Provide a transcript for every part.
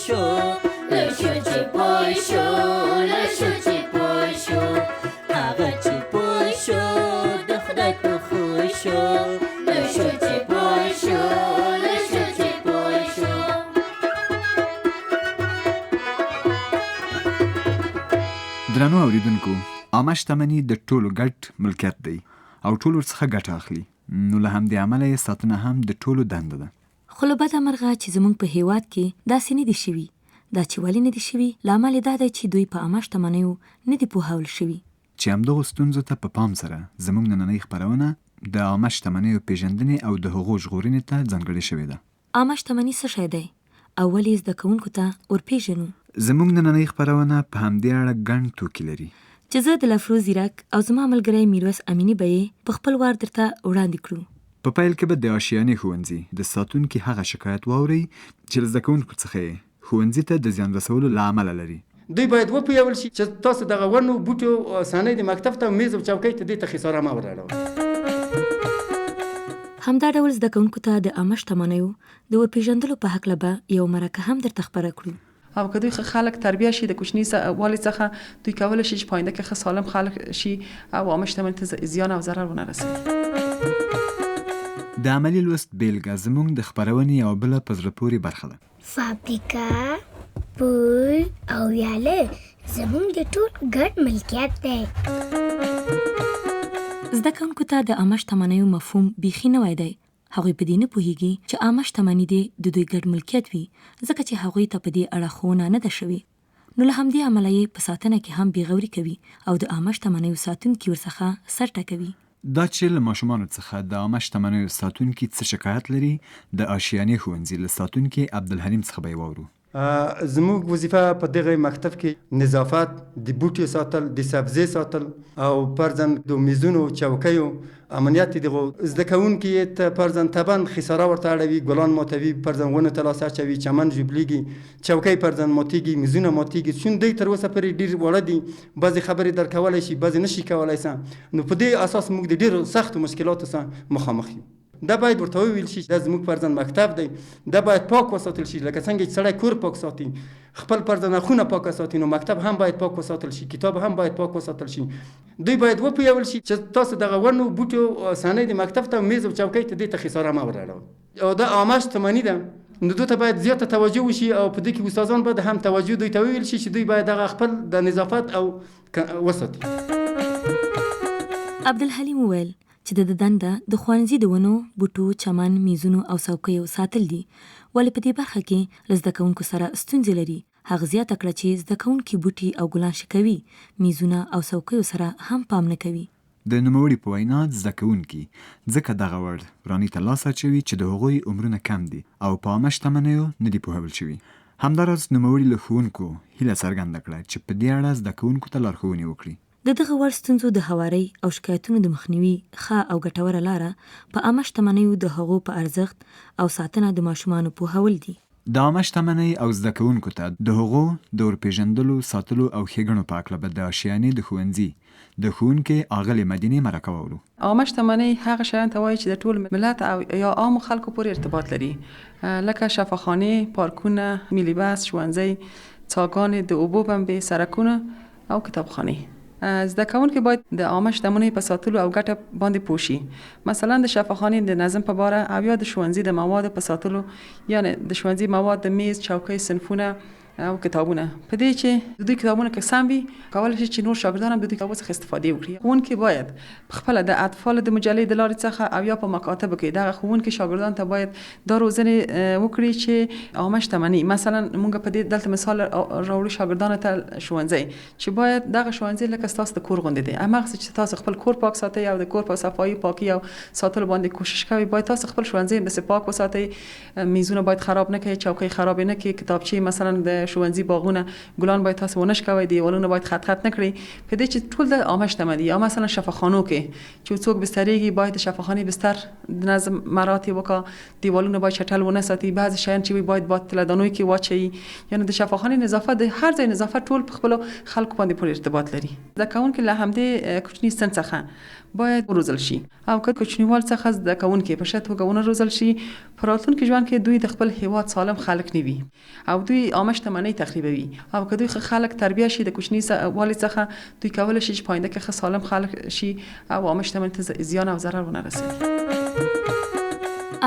شو، لوی شو چې پوه شو، لوی شو چې پوه شو، هغه چې پوه شو د خدای په خوی شو، لوی شو چې پوه شو، لوی شو چې پوه شو. درنو اوریدونکو، عامه شتمني د ټولو ګډ ملکیت دی او ټول ورڅخه ګټه اخلي، نو له همدې امله یې ساتنه هم د ټولو دنده ده. خو له بده مرغه چې زموږ په هېواد کې داسې نه دي شوي. دا چې ولې نه دي شوي، لامل یې دا دی چې دوی په عامه شتمنیو نه دي پوهول شوي. چې همدغو ستونزو ته په پام سره زموږ نننۍ خپرونه د عامه شتمنیو پېژندنې او د هغو ژغورنې ته ځانګړې شوې ده. عامه شتمني څه شی دی او ولې یې زده کوونکو ته ورپېژنو؟ زموږ نننۍ خپرونه په همدې اړه ګڼ توکي لري. چې زه دلافروز ځیرک او زما ملګری میرویس امیني به یې په خپل وار درته وړاندې کړو. په پیل کې به د آشیانې ښوونځي د ساتونکي هغه شکایت واورئ چې له زده کوونکو څخه یې ښوونځي ته د زیان رسولو له امله لري. دوی باید وپوهول شي چې تاسو دغه ونو، بوټو او سانۍ د مکتب ته او میز او چوکۍ ته دې ته خساره مه ور اړوئ. همدا ډول زده کوونکو ته د عامه شتمنیو د ورپېژندلو په هکله به یوه مرکه هم درته خپره کړو. او که دوی ښه خلک تربیه شي د کوچني والي څخه دوی کولی شي چې په آینده کې ښه سالم خلک شي او عامه شتمنۍ ته زیان او ضرر ونه رسوي. د عملي لوست بېلګه زموږ د خپرونې یوه بله په زړه پورې برخه ده. فابریکه، پل او ویاله زموږ د ټول ګډ ملکیت دی. زده کوونکو ته د عامه شتمنیو مفهوم بیخي نوی دی. هغوی په دې نه پوهېږي چې عامه شتمني دې د دوی ګډ ملکیت وي، ځکه چې هغوی ته په دې اړه ښوونه نه ده شوې. نو له همدې امله یې په ساتنه کې هم بې غوري کوي او د عامه شتمنیو ساتونکي ورڅخه سر ټکوي. دا چې له ماشومانو څخه د عامه شتمنیو ساتونکي څه شکایت لري، د آشیانې ښوونځي له ساتونکي عبدالحلیم څخه به یې واورو. زموږ وظیفه په دغه مکتب کې نظافت، د بوټیو ساتل، د سبزې ساتل او فرضاً د میزونو، چوکیو امنیت دغو زده کوونکي یې ته فرضاً طبعاً خساره ورته اړوي، ګلان ماتوي، فرضاً ونو ته لاس اچوي، چمن ژوبلیږي، چوکۍ فرضاً ماتیږي، میزونه ماتیږي، چون دوی تر اوسه پورې ډیر واړه دي، بعضې خبرې درکولی شي، بعضې نشي کولای سه، نو په دې اساس موږ د ډیرو سختو مشکلاتو سره مخامخ یو. دا باید ورته وویل شي چې دا زموږ فرضاً مکتب دی، دا باید پاک وساتل شي، لکه څنګه چې سړی کور پاک ساتي، خپل فرضاً خونه پاکه ساتي، نو مکتب هم باید پاک وساتل شي، کتاب هم باید پاک وساتل شي. دوی باید وپوهول شي چې تاسو دغه ونو، بوټو او سانۍ د مکتب ته، میز او چوکۍ ته دې ته خساره مه ور اړوئ او دا عامه شتمني ده، نو دوی ته باید زیاته توجه وشي او په دې کې استادان باید هم توجه دوی ته وویل شي چې دوی باید دغه خپل د نظافت او وساتي. عبدالحلیم وویل چې د ده دنده د ښوونځي د ونو، بوټو، چمن، میزونو او څوکیو ساتل دي، ولې په دې برخه کې له زده کوونکو سره ستونزې لري. هغه زیاته کړه چې زده کوونکي بوټي او ګلان شکوي، میزونه او څوکیو سره هم پام نه کوي. د نوموړي په وینا، زده کوونکي ځکه دغه وړ ورانۍ ته لاس اچوي چې د هغوی عمرونه کم دي او په عامه شتمنیو نه دي پوهول شوي. همداراز نوموړي له ښوونکو هیله څرګنده کړه چې په دې اړه زده کوونکو ته لارښوونې وکړي. د دغه وړ ستونزو د هوارۍ او شکایتونو د مخنیوي ښه او ګټوره لاره په عامه شتمنیو د هغو په ارزښت او ساتنه د ماشومانو پوهول دي. د عامه شتمنۍ او زده کوونکو ته د هغو د ورپېژندلو، ساتلو او ښېګڼو په هکله به د آشیانې د ښوونځي د ښوونکې آغلې مدینې مرکه واورو. عامه شتمنۍ هغه شیانو ته وايي چې د ټول ملت او یا عامو خلکو پورې ارتباط لري، لکه شفاخانې، پارکونه، ملي بس، ښوونځی، څاګانې، د اوبو بمبې، سرکونه او کتابخانې. زده کوونکي باید د عامه شتمنیو په ساتلو او ګټه باندې پوه شي. مثلاً د شفاخانې د نظم په باره او یا د ښوونځي د موادو په ساتلو یعنې د ښوونځي مواد د میز، چوکۍ، صنفونه او کتابونه. په دې چې د دوی کتابونه که سم وي کولی شي چې نور شاګردان هم د دوی کتابو څخه استفادې وکړي. ښوونکي باید په خپله د اطفالو د مجلې د لارې څخه او یا په مکاتبو کې دغه ښوونکي شاګردانو ته باید دا روزنې وکړي چې عامه شتمني مثلاً مونږ په دې دلته مثال راوړو شاګردانو ته ښوونځی چې باید دغه ښوونځی لکه ستاسو د کور غوندې دی هماغسې چې تاسو خپل کور پاک ساتئ او د کور په صفایي پاکي او ساتلو باندې کوشش کوئ باید تاسو خپل ښوونځی هم داسې پاک وساتئ میزونه باید خراب نه کړئ چوکۍ خرابې نه کړئ کتابچې مثلا د ښوونځي باغونه ګلان باید تاسو ونه شکوئ، دیوالونه باید خط خط نه کړئ، په دې چې ټول د عامه شتمني یا مثلا شفاخانو کې چې څوک بسترېږي باید د شفاخانې بستر د نظم مراعات یې وکا، دیوالونه باید چټل ونه ساتي، بعضې شیان چې وي باید باد تلهدانو کې واچوي، یعنې د شفاخانې نظافت د هر ځای نظافت ټول په خپلو خلکو باندې پورې ارتباط لري. زده کوونکي له همدې کوچني سن څخه باید وروزل شي او که کوچنیوال څخه زده کوونکي په ښه توګه ونه روزل شي په راتلونکي ژوند کې دوی د خپل هیواد سالم خلک نه وي او دوی عامه شتمنۍ تخریبوي او که دوی ښه خلک تربیه شي د کوچني والي څخه دوی کولی شي چې په آینده کې ښه سالم خلک شي او عامه شتمنۍ ته زیان او ضرر ونه رسوي.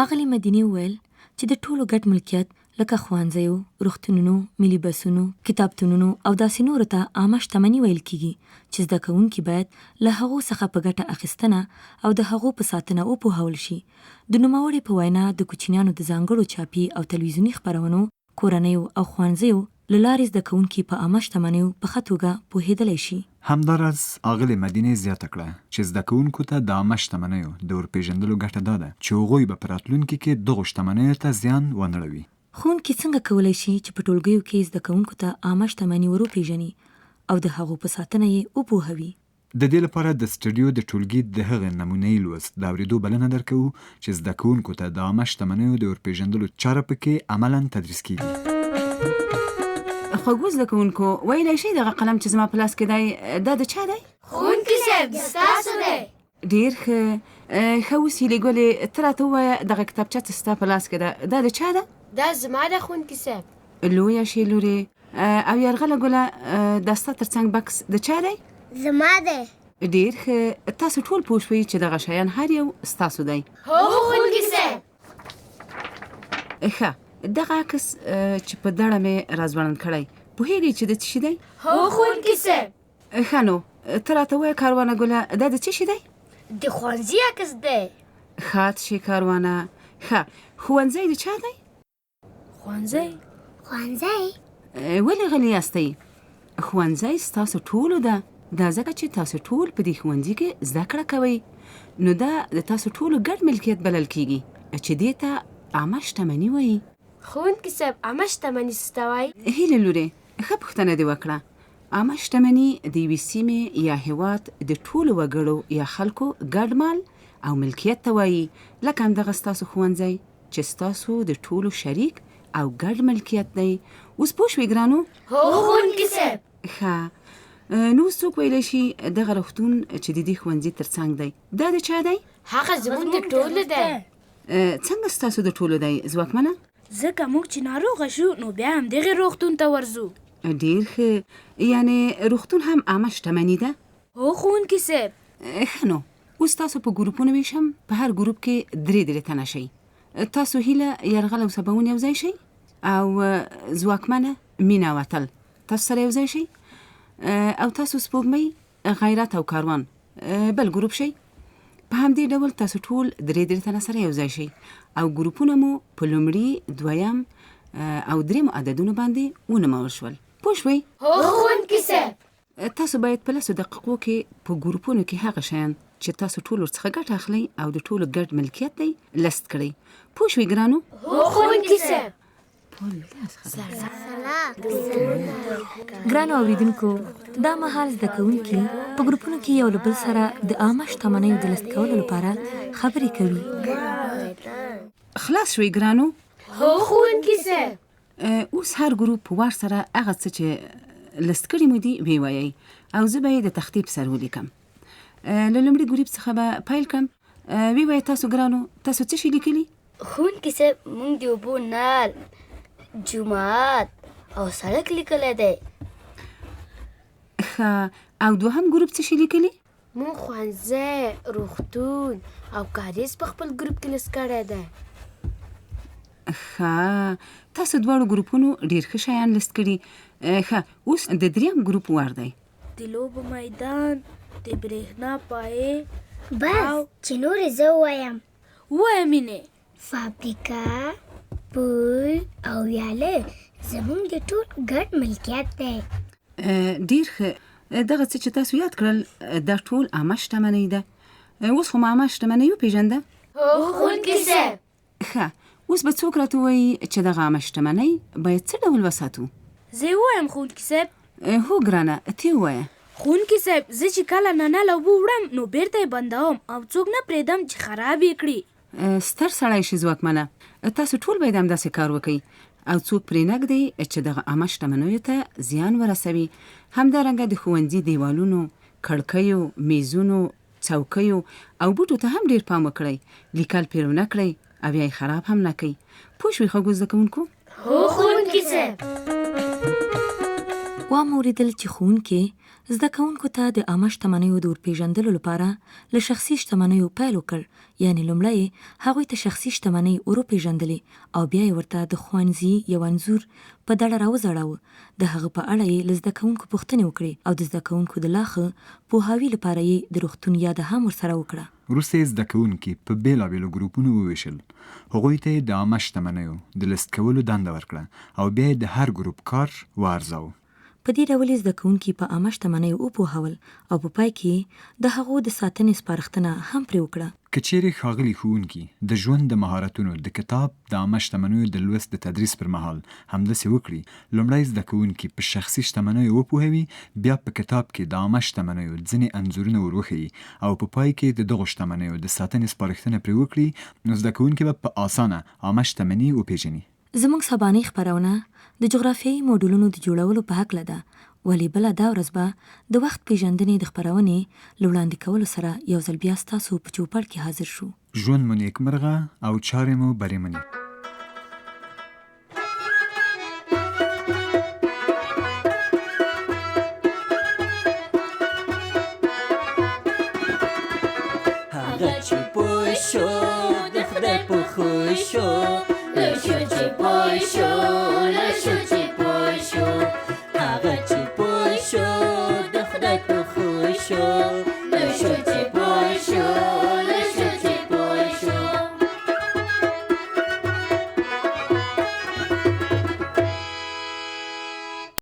اغلې مدینې وویل چې د ټولو ګډ ملکیت لکه ښوونځیو، روغتونونو، ملي بسونو، کتابتونونو او داسې نورو ته عامه شتمني ویل کېږي چې زده کوونکي باید له هغو څخه په ګټه اخیستنه او د هغو په ساتنه وپوهول شي. د نوموړې په وینا د کوچنیانو د ځانګړو چاپي او تلویزیوني خپرونو، کورنیو او ښوونځیو له لارې زده کوونکي په عامه شتمنیو په ښه توګه پوهېدلی شي. همداراز آغلې مدینې زیاته کړه چې زده کوونکو ته د عامه شتمنیو د ورپېژندلو ګټه دا ده چې هغوی به په راتلونکي کې دغو شتمنیو ته زیان وانه ړوي. ښوونکي څنګه کولای شي چې په ټولګیو کې زده کوونکو ته عامه شتمني وروپېژني او د هغو په ساتنه یې وپوهوي؟ د دې لپاره د سټډیو د ټولګي د هغه نمونه یي لوست د اورېدو بلنه درکوو چې زده کوونکو ته د عامه شتمنیو د ورپېژندلو چاره په کې عملاً تدریس کېږي. خوږو زده کوونکو، ویلی شئ دغه قلم چې زما په لاس کې دی، دا د چا دی؟ ښوونکي صاحب، ستاسو دی. ډېر ښه. ښه اوس هیلې ګلې، ته راته ووایه دغه کتابچه چې ستا په لاس کې ده، دا د چا ده؟ دا زما ده ښوونکي صاحب. لویه شې لورې. او یرغله ګله، دا ستا تر څنګ بکس د چا دی؟ زما دی. ډېر ښه، تاسو ټول پوه شوئ چې دغه شیان هر یو ستاسو دی. هو ښوونکي صاحب. ښه، دغه عکس چې په دړه مې راځوړند کړی، پوهېږئ چې د څه شي دی؟ هو ښوونکي صاحب. ښه نو، ته راته ووایه کاروانه ګله، دا د څه شي دی؟ د ښوونځي عکس دی. ښاد شې کاروانه. ښه، ښوونځی د چا دی؟ ښوونځی. ښوونځی. ولې غلي یاستئ؟ ښوونځی ستاسو ټولو ده، دا ځکه چې تاسو ټول په دې ښوونځي کې زده کړه کوئ، نو دا د تاسو ټولو ګډ ملکیت بلل کیږي چې دې ته عامه شتمني وایي. ښوونکي صاحب عامه شتمني څه ته وایي؟ هیلې لورې، ښه پوښتنه دې وکړه. عامه شتمني د یوې سیمې یا هیواد د ټولو وګړو یا خلکو ګډ مال او ملکیت ته وایي، لکه همدغه ستاسو ښوونځی چې ستاسو د ټولو شریک او ګډ ملکیت دی. اوس پوه شوې ګرانو؟ هو ښوونکي صاحب. ښه نو اوس څوک ویلی شي دغه روغتون چې د دې ښوونځي تر څنګ دی دا د چا دی؟ هغه زموږ د ټولو دی. څنګه ستاسو د ټولو دی ځواکمنه؟ ځکه موږ چې ناروغه شو نو بیا همدغې روغتون ته ورځو. ډېر ښه، یعنې روغتون هم عامه شتمني ده؟ هو ښوونکي صاحب. ښه نو اوس تاسو په ګروپونو ویشم، په هر ګروپ کې درې درې تنه شئ. تاسو هیله، یرغل او سباوون یو ځای شئ او ځواکمنه، مینه او اتل تاسو سره یو ځای شئ او تاسو سپوږمۍ، غیرت او کاروان بل ګروپ شئ. په همدې ډول تاسو ټول درې درې تنه سره یو ځای شئ او ګروپونه مو په لومړي، دویم او درېیمو عددونو باندې ونومول شول. پوه شوئ؟ هو ښوونکي صاحب. تاسو باید په لسو دقیقو کې په ګروپونو کې هغه شیان چې تاسو ټول ورڅخه ګټه اخلئ او د ټولو ګډ ملکیت دی لست کړئ. پوه شوئ ګرانو؟ هو ښوونکي صاحب. ګرانو اوریدونکو، دا مهال زده کوونکي په ګروپونو کې یو له بل سره د عامه شتمنیو د لست کولو لپاره خبرې کوي. خلاص شوئ ګرانو؟ هو ښوونکي صاحب. اوس هر ګروپ په وار سره هغه څه چې لست کړي مو دي ویې وایئ او زه به یې د تختې په سر ولیکم. له لومړي ګروپ څخه به پیل کړم. ویې وایئ تاسو ګرانو، تاسو څه شي لیکلي؟ ښوونکي صاحب موږ د اوبو نل، جومات او سړک لیکلی دی. ښه، او دوهم ګروپ څه شي لیکلي؟ موږ ښوونځی، روغتون او کاریز په خپل ګروپ کې لست کړی دی. ښه، تاسو دواړو ګروپونو ډېر ښه شیان لست کړي. ښه، اوس د دریم ګروپ وار دی. د لوبو میدان، د برېښنا پایې بس چې نورې زه ووایم. ووایه مینې. فابریکه، پل او ویاله زموږ د ټول ګډ ملکیت دی. ډېر ښه، دغه څه چې تاسو یاد کړل دا ټول عامه شتمنۍ ده. اوس خو مو عامه شتمنۍ وپېژنده؟ هو ښوونکي صاحب. ښه، اوس به څوک راته ووایي چې دغه عامه شتمنۍ باید څه ډول وساتو؟ زه یې ووایم ښوونکي صاحب؟ هو ګرانه، ته یې ووایه. ښوونکي صاحب، زه چې کله ننه له اوبو وړم نو بېرته یې بندوم او څوک نه پرېږدم چې خراب یې کړي. ستر سړی شې ځواکمنه، تاسو ټول باید همداسې کار وکړئ او څوک پرې نه ږدئ چې دغه عامه شتمنیو ته زیان ورسوي. همدارنګه د ښوونځي دېوالونو، کړکیو، مېزونو، څوکیو او بوټو ته هم ډېر پام وکړئ، لیکل پرې ونه کړئ او یا یې خراب هم نه کړئ. پوه شوئ خوږو زده کوونکو؟ هو ښوونکي صاحب. وامو اورېدل چې ښوونکي زده کوونکو ته د عامه شتمنیو د ورپېژندلو لپاره له شخصي شتمنیو پیل وکړ، یعنې لومړی یې هغوی ته شخصي شتمنۍ وروپېژندلې او بیا یې ورته د ښوونځي یو انځور په دړه راوځړاوه، د هغه په اړه یې له زده کوونکو پوښتنې وکړې او د زده کوونکو د لا ښه پوهاوي لپاره یې د روغتون یاده هم ورسره وکړه. وروسته یې زده کوونکي په بېلابېلو ګروپونو ووېشل، هغوی ته یې د عامه شتمنیو د لست کولو دنده ورکړه او بیا یې د هر ګروپ کار وارزاوه. په دې ډول یې زده کوونکي په عامه شتمنیو وپوهول او په پای کې یې د هغو د ساتنې سپارښتنه هم پرې وکړه. که چېرې ښاغلي ښوونکي د ژوند د مهارتونو د کتاب د عامه شتمنیو د لوست د تدریس پر مهال همداسې وکړي، لومړی زده کوونکي په شخصي شتمنیو وپوهوي، بیا په کتاب کې د عامه شتمنیو ځینې انځورونه ور وښيي او په پای کې د دغو شتمنیو د ساتنې سپارښتنه پرې وکړي، نو زده کوونکي به په اسانه عامه شتمني وپېژني. زموږ سبانۍ خپرونه د جغرافیایي موډلونو د جوړولو په هکله ده، ولې بله دا ورځ به د وخت پېژندنې د خپرونې له وړاندې کولو سره یو ځل بیا ستاسو په چوپړ کې حاضر شو. ژوند مو نېکمرغه او چارې مو بریمنې. هغه چې پوه شو د خدای په خوی شو لوی شو چې پوه شو لوی شو چې پوه شو هغه چې پوه شو د خدای په خوی شو.